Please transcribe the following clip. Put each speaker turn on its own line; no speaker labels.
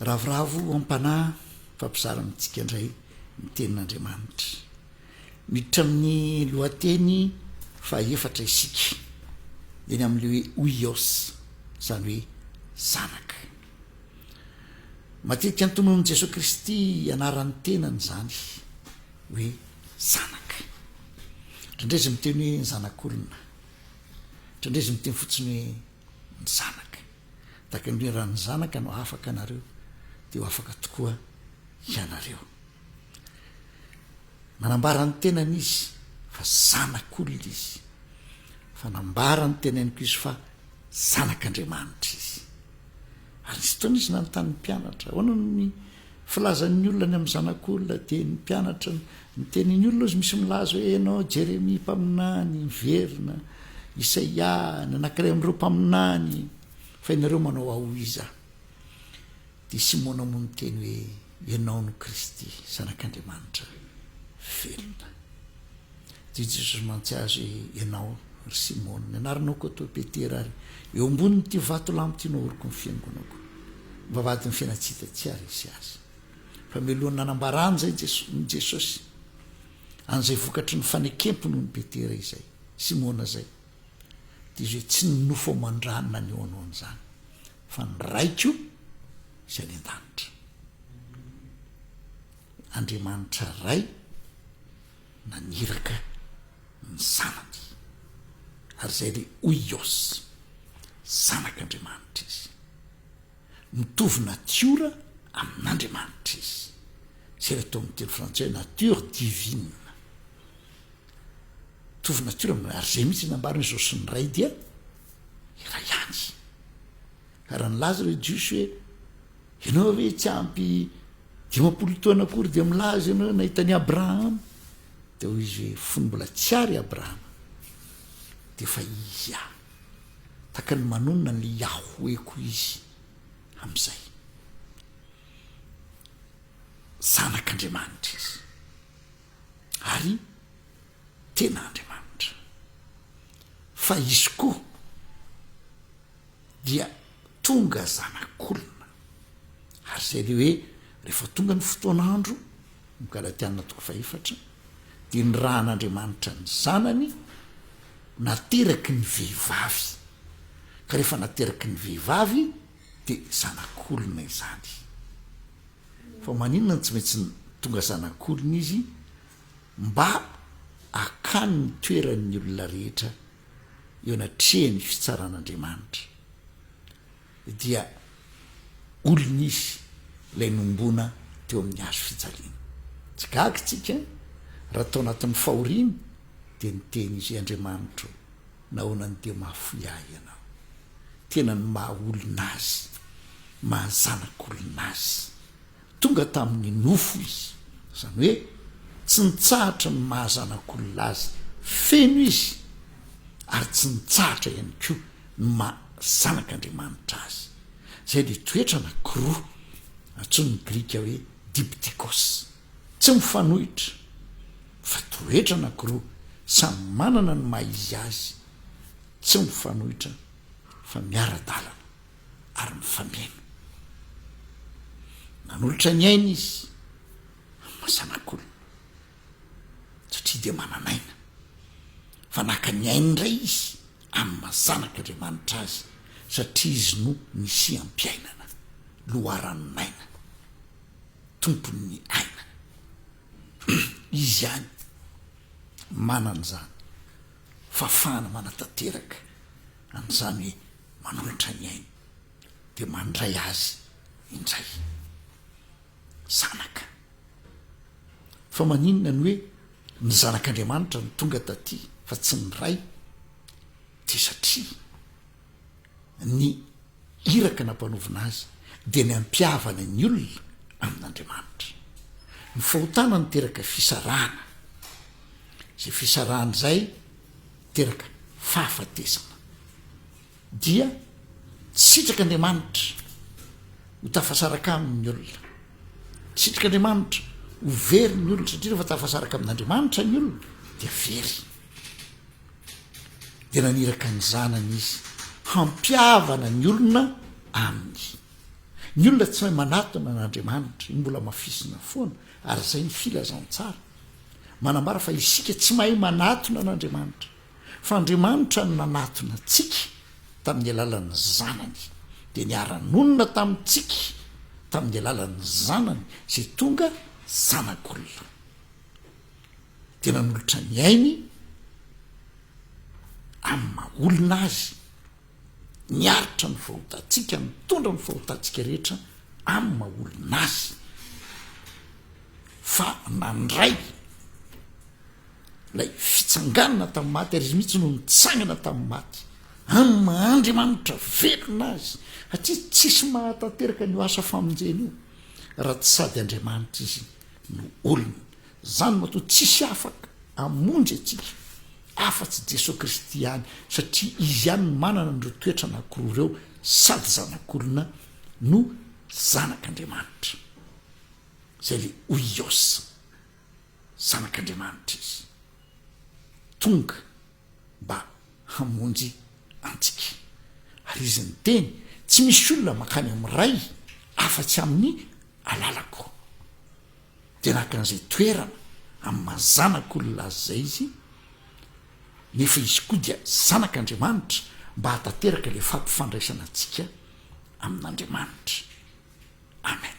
Ravoravo am-panahy mifampizara amintsika indray ny tenin'Andriamanitra. Miditra amin'ny lohateny fahaefatra isika, dia ny amin'ilay hoe Huios, izany hoe zanaka. Matetika antononin'i Jesoa Kristy anaran'ny tenany izany hoe zanaka. Indraindray izy miteny hoe ny zanak'olona. Indraindray izy miteny fotsiny hoe ny zanaka. Tahaka ny hoe raha ny zanaka no afaka anareo dia ho afaka tokoa ianareo. Nanambara ny tenany izy fa zanak'olona izy. Fa nambara ny tenany koa izy fa zanak'Andriamanitra izy. Ary nisy fotoana izy nanontany ny mpianatra, ahoana ny filazan'ny olona ny amin'ny zanak'olona? Dia ny mpianatra niteny ny olona izy misy milaza hoe ianao Jeremia mpaminany miverina, Isaia, ny anankiray amin'ireo mpaminany, fa ianareo manao aho iza? Dia Simona moa niteny hoe ianao no Kristy, zanak'Andriamanitra velona. Dia Jesosy mantsy azy hoe, Ianao, ry Simona, ny anaranao koa atao Petera, ary eo ambonin'ity vatolampy ity no ahoriko ny fiangonako. Ny vavahadin'ny fiainana-tsy hita tsy haharesy azy. Fa mialohan'ny nanambarany izay Jesosy, Jesosy, an'izay vokatry ny fanekem-pinoan'i Petera izay, Simona izay, dia izy hoe, Tsy ny nofo aman-drà no naneho anao an'izany, fa ny Raiko izay any an-danitra. Andriamanitra Ray naniraka ny Zanany. Ary izay ilay Oios, Zanak'Andriamanitra izy. Mitovy natiora amin'Andriamanitra izy. Izay ilay atao amin'ny teny frantsay hoe nature divine. Mitovy natiora amin'Andriamanitra. Ary izay mihitsy nambarany hoe izaho sy ny Ray dia iray ihany. Ka raha nilaza ireo Jiosy hoe ianao ve tsy ampy 50 taona akory dia milaza ianao hoe nahita an'i Abrahama, dia hoy izy hoe fony mbola tsy ary i Abrahama dia efa izy aho. Tahaka ny manonona an'ilay Yahweh-ko izy amin'izay. Zanak'Andriamanitra izy. Ary tena Andriamanitra. Fa izy koa dia tonga zanak'olona. Ary izay ilay hoe rehefa tonga ny fotoan'andro, ny Galatiana toko fahefatra, dia nirahan'Andriamanitra ny Zanany nateraky ny vehivavy. Ka rehefa nateraky ny vehivavy dia zanak'olona izany. Fa maninona no tsy maintsy tonga zanak'olona izy mba hakany ny toeran'ny olona rehetra eo anatrehan'ny fitsaran'Andriamanitra, dia olona izy ilay nombona teo amin'ny hazo fijaliana. Tsy gaga isika raha tao anatin'ny fahoriany dia niteny izy hoe, Andriamanitro, nahoana no dia mahafoy ahy Ianao? Tena ny maha olona azy, maha zanak'olona azy. Tonga tamin'ny nofo izy. Izany hoe tsy nitsahatra ny maha zanak'olona azy feno izy ary tsy nitsahatra ihany koa ny maha zanak'Andriamanitra azy. Izay dia toetra anankiroa antsoin'ny Grika hoe diptychos. Tsy mifanohitra fa toetra anankiroa samy manana ny maha izy azy, tsy mifanohitra fa miara-dalana. ary mifameno. Nanolotra ny ainy izy amin'ny maha zanak'olona, satria dia manan'aina. Fa naka ny ainy indray izy amin'ny maha zanak'Andriamanitra azy, satria izy no nisiam-piainana, loharanon'aina, tompon'ny aina. Izy ihany manana izany fahafahana manatanteraka an'izany hoe manolotra ny ainy dia mandray azy indray. Zanaka. Fa maninona ny hoe ny zanak'Andriamanitra no tonga taty fa tsy ny Ray? Dia satria ny iraka nampanovina azy dia ny hampihavana ny olona amin'Andriamanitra. Ny fahotana niteraka fisarahana. Izay fisarahana izay teraka fahafatesana dia tsy sitrak'Andriamanitra ho tafasaraka aminy ny olona. Tsy sitrak'Andriamanitra ho very ny olona satria rehefa tafasaraka amin'Andriamanitra ny olona dia very. Dia naniraka ny zanany izy hampihavana ny olona aminy. Ny olona tsy mahay manatona an'Andriamanitra, io mbola hamafisina foana, ary izay ny filazantsara. Manambara fa isika tsy mahay manatona an'Andriamanitra, fa Andriamanitra no nanatona antsika tamin'ny alalan'ny Zanany, dia niara-nonina tamintsika tamin'ny alalan'ny Zanany izay tonga Zanak'olona. Dia nanolotra ny ainy amin'ny maha olona azy. Niaritra ny fahotantsika, nitondra ny fahotantsika rehetra amin'ny maha olona azy, fa nandray ilay fitsanganana tamin'ny maty, ary izy mihitsy no nitsangana tamin'ny maty, amin'ny maha Andriamanitra velona azy, satria tsisy mahatanteraka an'io asa famonjena io raha tsy sady Andriamanitra izy no olona. Zany matoa tsisy afaka hamonjy antsika afa-tsy Jesoa Kristy ihany satria Izy ihany no manana an'ireo toetra anankiroa ireo sady zanak'olona no zanak'Andriamanitra. Zay le Huios, zanak'Andriamanitra Izy. Tonga mba hamonjy antsika. Ary Izy niteny, tsy misy olona mankany amin'ny Ray afa-tsy amin'ny alalako. Dia naka an'izay toerana amin'ny maha zanak'olona azy izay izy, nefa izy koa dia zanak'Andriamanitra mba hahatanteraka ilay fampifandraisana antsika amin'Andriamanitra. Amen.